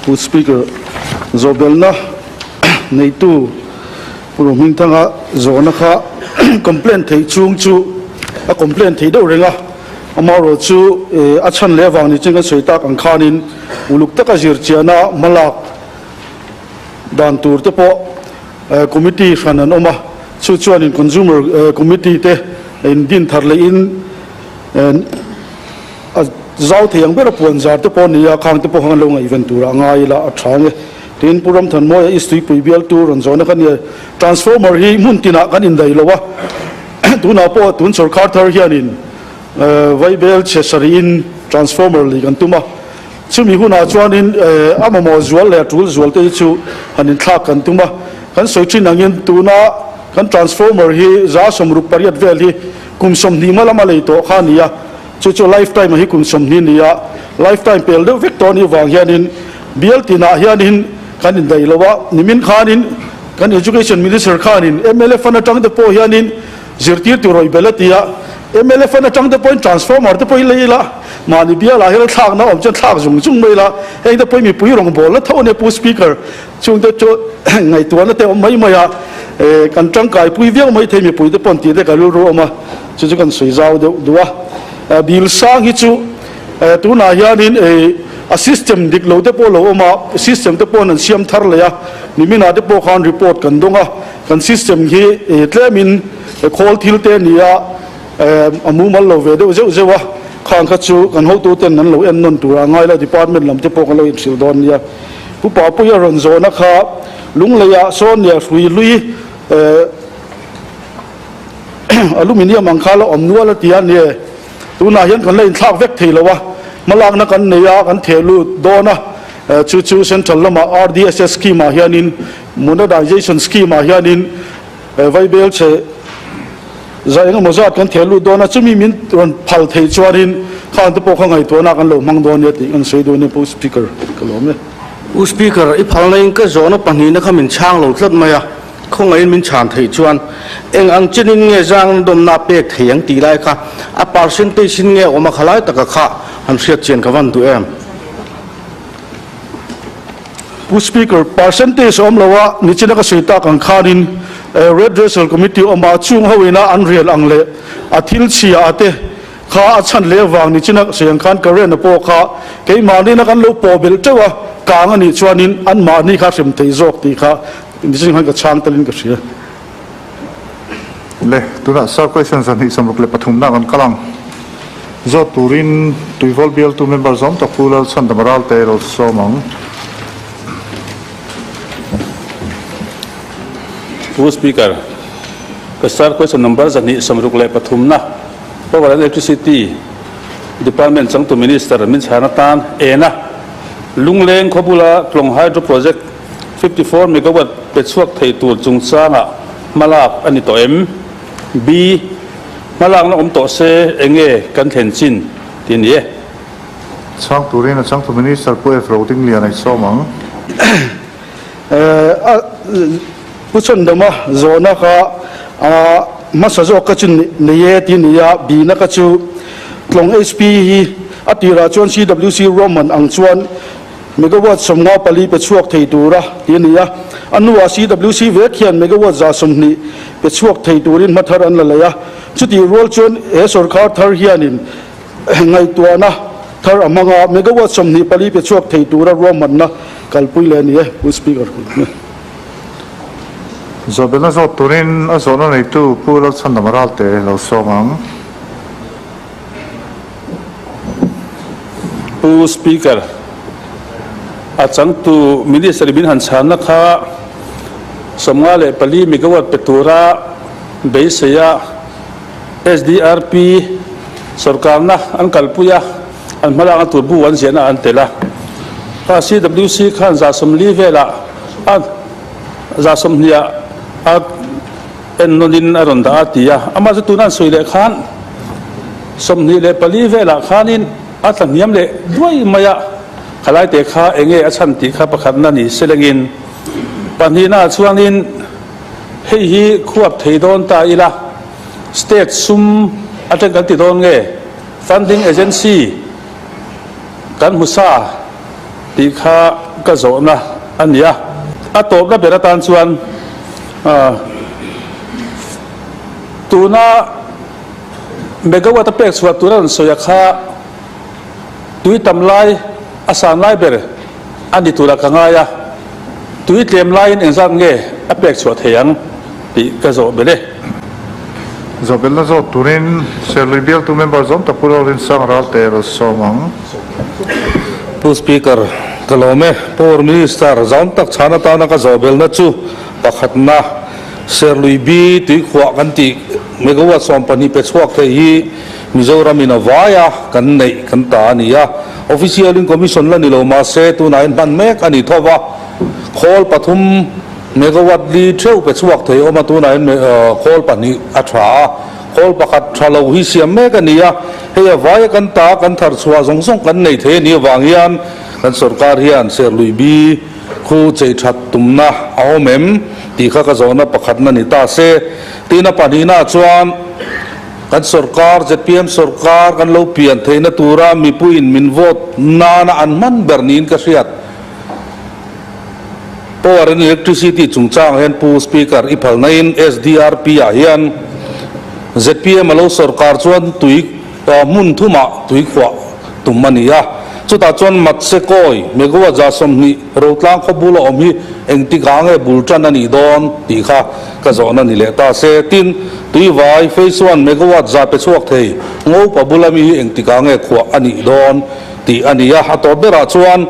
Pu Speaker, zawhbelna neitu Pu Rohmingthanga zawhna kha complaint theih chung chu a complaint theih deuh reng a, amaherawh chu a chhan leh avang ni chuan kan sawi tak ang khanin uluk taka zirchiahna hmalak dan tur te pawh committee hran an awm a, chu chuanin consumer committee te in din thar lehin a zau thei ang ber a puan zar te pawh a ni a, khang te pawh khan lo ngaihven turah a ngai ila a tha ang e. Tin, Pu Ramthanmawia East Tuipui bialtu rawn zawhna kha nia, transformer hi hmun tinah kan indaih lo a, tunah pawh tun sawrkar thar hianin Vaibel chhe sarihin transformer lei kan tum a, chumi hunah chuanin a mamawh zual leh a tul zual te hi chu han inthlak kan tum a, kan sawi thin angin tuna kan transformer hi 168 vel hi kum 20 hma lama lei tawh kha a ni a, chu chu lifetime a hi kum 20 ni a, lifetime pel deuh vek tawh a nih vang hianin bial tinah hianin kan indaih lo a, nimin khanin kan Education Minister khanin mla fund atang te pawh hianin Zirtirtu rawih bel a ti a, mla fund atang te pawhin transformer te pawhin lei ila, mahni bialah hian thlakna awm chuan thlak zung zung mai ila, heng te pawhin mipui rawngbawlna la tho a nia Pu Speaker, chung te chu ngaihtuahna te awm mai mai a, kan tangkaipui viau mai thei mipui te pawhin tih te ka rilru awm a, chu chu kan sawi zau deuh duh a. Bill sang hi chu tunah hianin a system dik lo te pawh lo awm a, system te pawhin an siam thar leh a, niminah te pawh khan report kan dawng a, Kan system hi tlemin khawl thil te a ni a, a mumal lo ve deuh zeuh zeuh a, khang kha chu kan hotuten an lo en nawn tur a ngai lo, department lam te pawh kan lo inhrilh dawn nia. Pu Papuia rawn zawhna kha Lungleiah sawn nia hrui hlui aluminium ang kha la awm nual a ti a nie, tunah hian kan la inthlak vek thei lo a, hmalakna kan nei a, kan theh lut dawn a, chu chu central lama RDSS scheme ah hianin Monetization scheme ah hianin vaibel chhe za engemaw zat kan theh lut dawn a, chumi min rawn phal theih chuanin khang te pawh kha ngaihtuahna kan lo hmang dawn nia tih kan sawi dawn nia Pu Speaker ka lawm e. Pu Speaker, i phalna in ka zawhna pahnihna kha min chhang lo tlat mai a, khawngaihin min chhan theih chuan eng ang chenin nge zangna dawmna pek thei ang tih lai kha a percentage in nge awm a khalai taka kha han hriat chian ka van duh em? Pu Speaker, percentage awm lo a, nichina ka sawi tak ang khanin Red Dressel Committee awm a, chung ho ina an rial ang leh a thil chhia a te kha a chhan leh avang nichina ka sawi ang khan current a pawh kha keimahni na kan lo pawh belh teuh a, kang a nih chuanin anmahni kha hrem thei zawk tih kha nichin khan ka chhang telin ka hria. Le, tunah Sir question 263 na kan kal ang. Zawt turin Tuivawl bialtu member zawm tak Pu Lalchhandama Ralte lo sawm ang. Pu Speaker, ka Sir question number 263 na Power and Electricity Department changtu Minister min chhan atan ena Lungleng khawbula Tlawng Hydro Project 54 megawatt pe chhuak thei tur chungchangah hmalak a ni tawh em? B. Hmalakna awm tawh se eng nge kan thlen chin tih a ni e. Chhang turin a changtu Minister Pu F. Rodinglian a insawm ang. A Pu Chhandama zawhna kha a hmasa zawk kha chu nei e tih a ni a, B-na kha chu Tlawng HP hi a tirah chuan CWC ruahman ang chuan Megawatt 54 pe chhuak thei tura tih a ni a, a hnuah CWC vek hian megawatt 120 pe chhuak thei turin hma thar an la lei a. Chutih rual chuan he sawrkar thar hianin ngaihtuahna thar a hmang a, megawatt 24 pe chhuak thei tura ruahmanna kalpui leh a ni e, Pu Speaker. Zawhbelna zawt turin a zawhna neitu Pu Lalchhandama Ralte lo sawm ang. Pu Speaker, a changtu Minister min han chhanna kha 54 megawatt pe tura beisei a SDRP sawrkarna an kalpui a, an hmalakna tur bu an ziahna an tel a. Kha CWC khan 40 velah a 120 ah a En nawnin a rawn dah a ti a, amah chu tuna an sawi leh khan 24 velah khanin a tla hniam leh duai mai a, khalai te kha eng nge a chhan tih kha pakhatna ni selengin pahnihnaah chuanin hei hi khuap thei dawn ta ila state sum atang kan ti dawn nge funding agency kan hmu sa. Tih kha ka zawhna a ni a. A tawpna ber atan chuan tuna megawatt a pek chhuah tur a rawn sawi a kha tui tam lai a san lai ber a ni turah ka ngai a, tui tlem laiin engzat nge a pek chhuah thei ang tih ka zawh belh e. Zawhbelhna zawt turin Serlui bialtu member zawm tak Pu Lalrinsang Ralte a sawm ang. Pu Speaker, ka lawm e. Power Minister zawm tak chhan atana ka zawhbelhna chu pakhatna, Serlui bi tuikhuah kan tih megawatt 12 pe chhuak thei hi Mizoram in a vai a kan neih kan ta a ni a. Official in commission la ni lo mahse tunah hian hman mek a ni tho va. Khawl pathum Megawatt li theuh pe chhuak thei awm a, tunah hian khawl pahnih a tha a, khawl pakhat tha lo hi siam mek a ni a, hei a vaia kan ta kan thar chhuah zawng zawng kan nei thei a nih avang hian kan sorkar hian Serlui bi khu chei that tumna a awm em tih kha ka zawhna pakhatna ni ta se. Tin a pahnihnaah chuan kan sorkar zpm sorkar kan lo pian theihna tura mipuiin min vote nana an hman ber niin ka hriat. Power and Electricity chungchangah hian Pu Speaker i phalnain SDRP ah hian zpm a lo sorkar chuan tui hmun thumah tui khuah tum a ni a. Chutah chuan Matse Kawi, Megawatt 120 Rotlang khaw bula awm hi engtikah nge bul tan a nih dawn tih kha ka zawhna ni leh ta se. Tin, Tuivai, Phase One, Megawatt 100 pe chhuak thei Ngopa bula mi hi engtikah nge khuah a nih dawn tih a ni a. A tawp berah chuan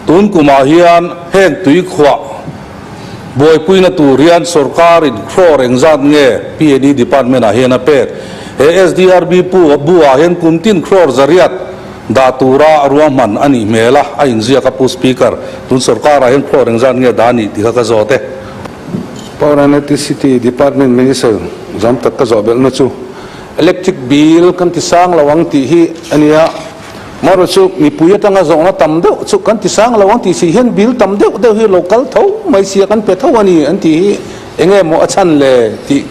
Tun kumah hian heng tuikhuah buaipuina tur hian sorkarin crore engzat nge PNE department ah hian a pek? He SDRB pu bu ah hian kum tin crore zariat dah tura ruahman a nih hmel a, a inziak a Pu Speaker, tun sorkar ah hian crore engzat nge dah a nih tih kha ka zawt e. Power and Electricity Department Minister zam tak ka zawh belhna chu electric bill kan ti sang lo ang tih hi a nia. Marawh chu mipui atanga zawhna tam deuh chu kan ti sang lo ang tih si hian bill tam deuh deuh hi lo kal tho mai sia kan pe tho a ni an tih hi enge maw a chhan le tih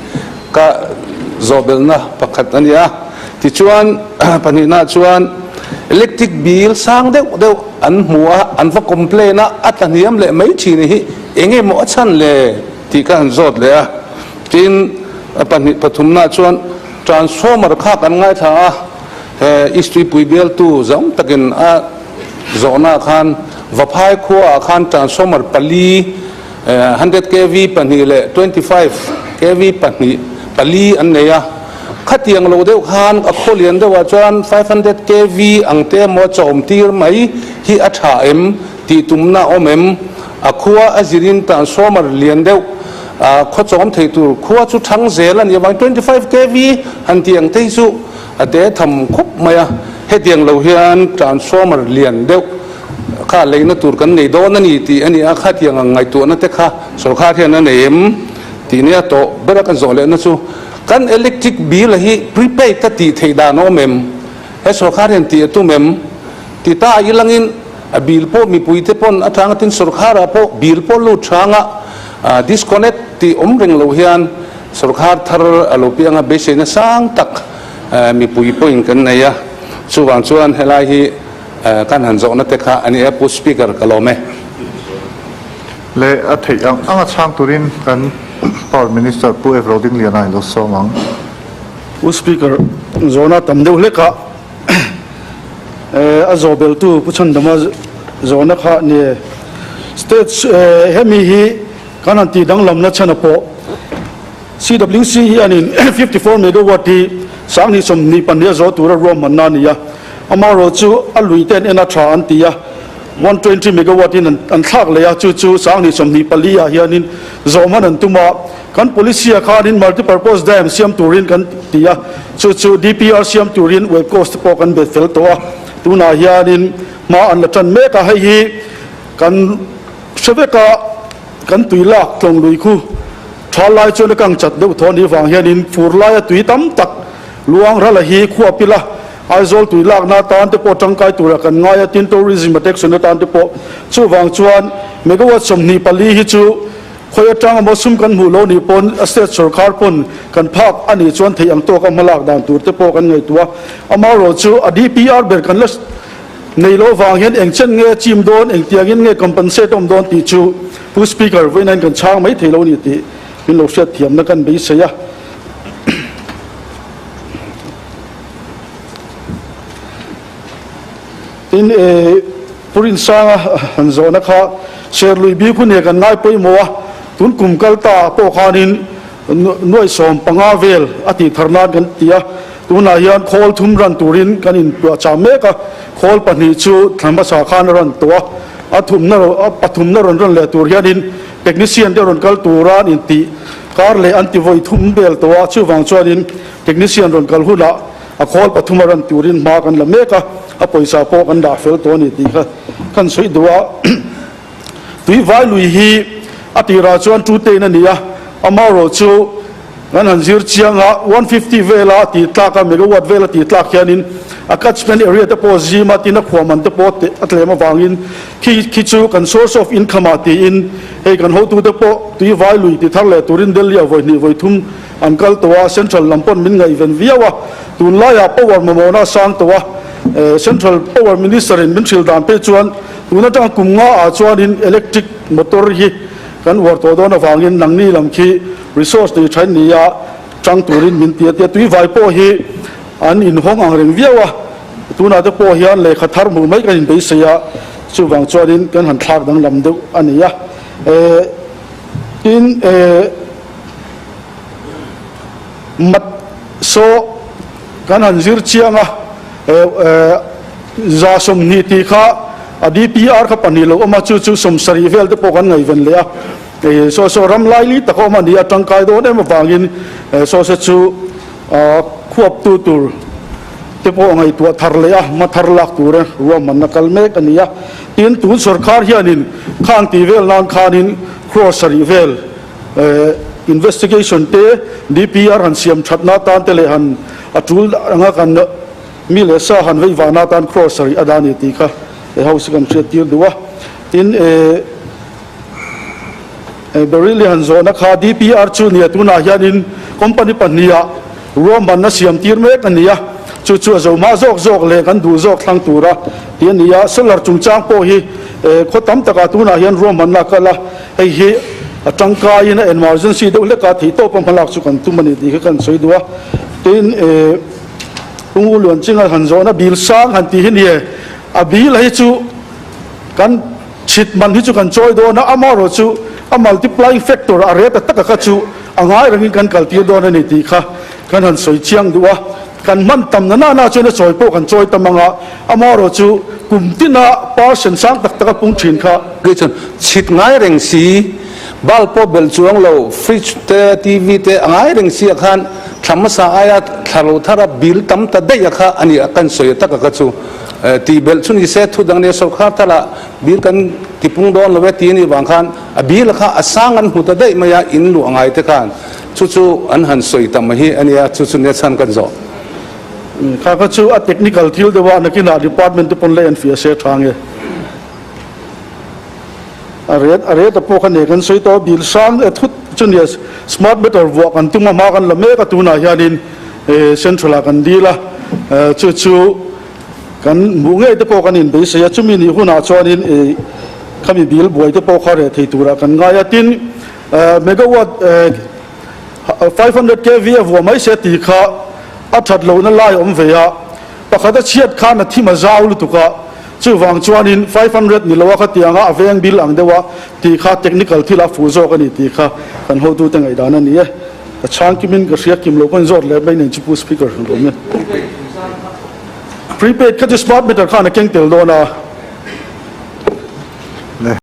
ka zawhbelhna pakhat a ni a. Tichuan pahnihna chuan electric bill sang deuh deuh an hmu a, an va complain a, a tla hniam leh mai thin hi enge maw a chhan le tih ka han zawt leh a. Tin, pahnih pathumna chuan transformer kha kan ngaithla a. He East Tuipui bialtu zawng takin a zawhnaah khan Vaphai khuaah khan transformer pali, 100 kv pahnih leh 25 kv pahnih, pali an nei a. Khatiang lo deuh khan a khaw lian deuhah chuan 500 kv ang te emaw chawm tir mai hi a tha em tih tumna a awm em? A khua a zirin transformer lian deuh khaw chawm thei tur khua chu thang zel a nih avangin 25 kv han tih ang te hi chu A te tham khawp mai a, hetiang lo hian transformer lian deuh kha leina tur kan nei dawn a ni tih a ni a, khatiang ang ngaihtuahna te kha sorkar hian a nei em tih nia tawh bera kan zawh lehna chu kan electric bill hi prepaid a tih theih dan a awm em? He sorkar hian tih a tum em? Ti ta a ilangin a bill pawh mipui te pawn a tang a tin sorkar ah pawh bill pawh lut hrang a disconnect tih awm reng lo hian Sorkar thar a lo piang a, beiseina sang tak mipui pawhin kan nei a, chuvang chuan helai hi kan han zawhna te kha a ni e, Pu Speaker, ka lawm e. Leh a theih ang anga chhang turin kan Power Minister Pu F. Rodingliana i lo sawm ang. Pu Speaker, zawhna tam deuh hlek a, a zawh beltu Pu Chhandama zawhna kha ni e. State hemi hi Kan han tih danglamna chhan a pawh CWC hianin 54 megawatt hi 2022 a zawh tura ruahmanna a ni a, amaherawh chu a lui te an en a tha an ti a, 120 megawatt in an thlak leh a, chu chu 2024 ah hianin zawh hman an tum a, kan policy ah khanin multipurpose dam siam turin kan ti a, chu chu DPR siam turin webcost te pawh kan bet fel tawh a, tunah hianin hma an la tan mek a, hei hi kan Hre vek a, kan tui lak tlawng lui khu tha lai chuan a kang chat deuh thaw anih vang hianin fur laia tui tam tak luang rala hi khuap ila Aizawl tui lakna atan te pawh tangkai tura kan ngai a, tin tourism attraction atan te pawh. Chuvang chuan megawatt 24 hi chu khawi atanga maw sum kan hmuh lo nih pawn a state sorkar pawn kan phak anih chuan theih ang tawka hmalak dan tur te pawh kan ngaihtuah a. Amaherawhchu a DPR ber kan la. Nei loh vang hian eng chen nge chim dawn, engtiangin nge compensate awm dawn tih chu Pu Speaker vawiinain kan chhang mai thei lo a ni tih min lo hriatthiamna kan beisei a. Tin, Pu Rinsanga han zawhna kha Serlui bik hun he kan ngai pawimawh a, tun kum kal ta pawh khanin nuai 15 vel a tih thar nan kan ti a, tunah hian khawl thum ran turin kan inpuahchah mek a, khawl pahnih chu thla hmasa khan a rawn tawh a, a thumna a pathumna rawn rawn leh tur hianin technician te rawn kal tura an intih kar leh an ti vawi thum vel tawh a, chuvang chuanin technician rawn kal hunah a khawl pathum a rawn turin hma kan la mek a, a pawisa pawh kan dah fel tawh a ni tih kha kan sawi duh a. Tuivai lui hi a tirah chuan Tutein a ni a, amaherawh chu kan han zir chiang a, 150 vela a tih tlak a, megawatt vela tih tlak hianin a catchment area te pawh zim a, tin a khuaman te pawh a tlem avangin khi khi chu kan source of income ah tiin hei kan hotute pawh Tuivai lui ti thar leh turin Delhi ah vawi hnih vawi thum an kal tawh a, central lam pawn min ngaihven viau a, tunlaiah power mamawhna a sang tawh a, central power minister in min hrilh dan phei chuan Tun atanga kum nga ah chuanin electric motor hi kan uar tawh dawn avangin nangni lam khi resource nei thain ni a tang turin min ti a tia tuivai pawh hi an inhawng ang reng viau a, tunah te pawh hian lehkha thar hmuh mai kan inbeisei a, chuvang chuanin kan han thlak danglam deuh a ni a. Tin mat saw kan han zir chiang a. 20% tih kha a DPR kha pahnih lo awm a, chu chu 70 vel te pawh kan ngaihven leh a, saw saw ram laili tak a awm a ni a, tangkai dawn em avangin saw se chu khuaptu tur te pawh ngaihtuah thar leh a, hma thar lak tura ruahmanna kal mek a ni a. Tin, tun sawrkar hianin khang tih vel nan khanin crore sarih vel investigation te DPR han siam thatna atan te leh han a tul anga kan mi leh sa han vei vahna atan crore sarih a dah a ni tih kha he house hi kan hriat tir duh a. Tin, Beryl i han zawhna kha DPR chu nia tunah hianin company pahniha ruahmanna siam tir mek a ni a, chu chu a zo hma zawk zawk leh kan duh zawk thlang tura tih a ni a. Solar chungchang pawh hi khaw tam takah tunah hian ruahmanna a kal a, hei hi a tangkaiin a emergency deuh hleka theihtawpa hmalak chu kan tum a ni tih kha kan sawi duh a. Tin, Pu Luanchinga han zawhna bil sang han tih hi ni e, a bil hi chu kan Chhit man hi chu kan chawi dawn a, amaherawh chu a multiplying factor a reta taka kha chu a ngai rengin kan kaltir dawn a ni tih kha kan han sawi chiang duh a. Kan hman tam na nana chuan a chawi pawh kan chawi tam ang a, amaherawh chu kum tina percent sang tak taka pung thin kha. Kei chuan chhit ngai reng si, bulb pawh belh chuang lo, fridge te, TV te a ngai reng si ah khan thla hmasa aia thla ro thara bill tam ta daih a kha a ni a, kan sawi taka kha chu tih belh chu ni se thu dang nia sawrkar thala Bil kan tipung dawn lo e ti anih vang khan a bil kha a sang an hmu ta daih mai a, in luah ngai te khan chu chu an han sawi ta mai hi a nia, chu chu nia chhan kan zawh. Kha kha chu a technical thil deuh a, nakinah department te pawn lei an fiah se tha nge. A ret a ret a pawh kha nei kan sawi tawh a, bil sang e thut chu nia smart meter vuah kan tum a, hma kan la mek a tunah hianin central ah kan dil a, chu chu Kan hmuh ngei te pawh kan inbeisei a, chumi nih hunah chuanin ih khami bil buai te pawh kha reh thei turah kan ngai a, tin megawatt 500 kV a vuah mai se tih kha a that lohna lai a awm ve a, pakhat a chhiat khan a thim a zau lutuk a, chuvang chuanin 500 ni loa khatianga a veng bil ang deuha tih kha technical thil a fuh zawk a ni tih kha kan hotute ngaihdan a ni e. Ka chhang kimin ka hria kim lo ka inzawt leh mai nen chu Pu Speaker, lawm e. Prepaid kha chu smart meter khan a keng tel dawn a.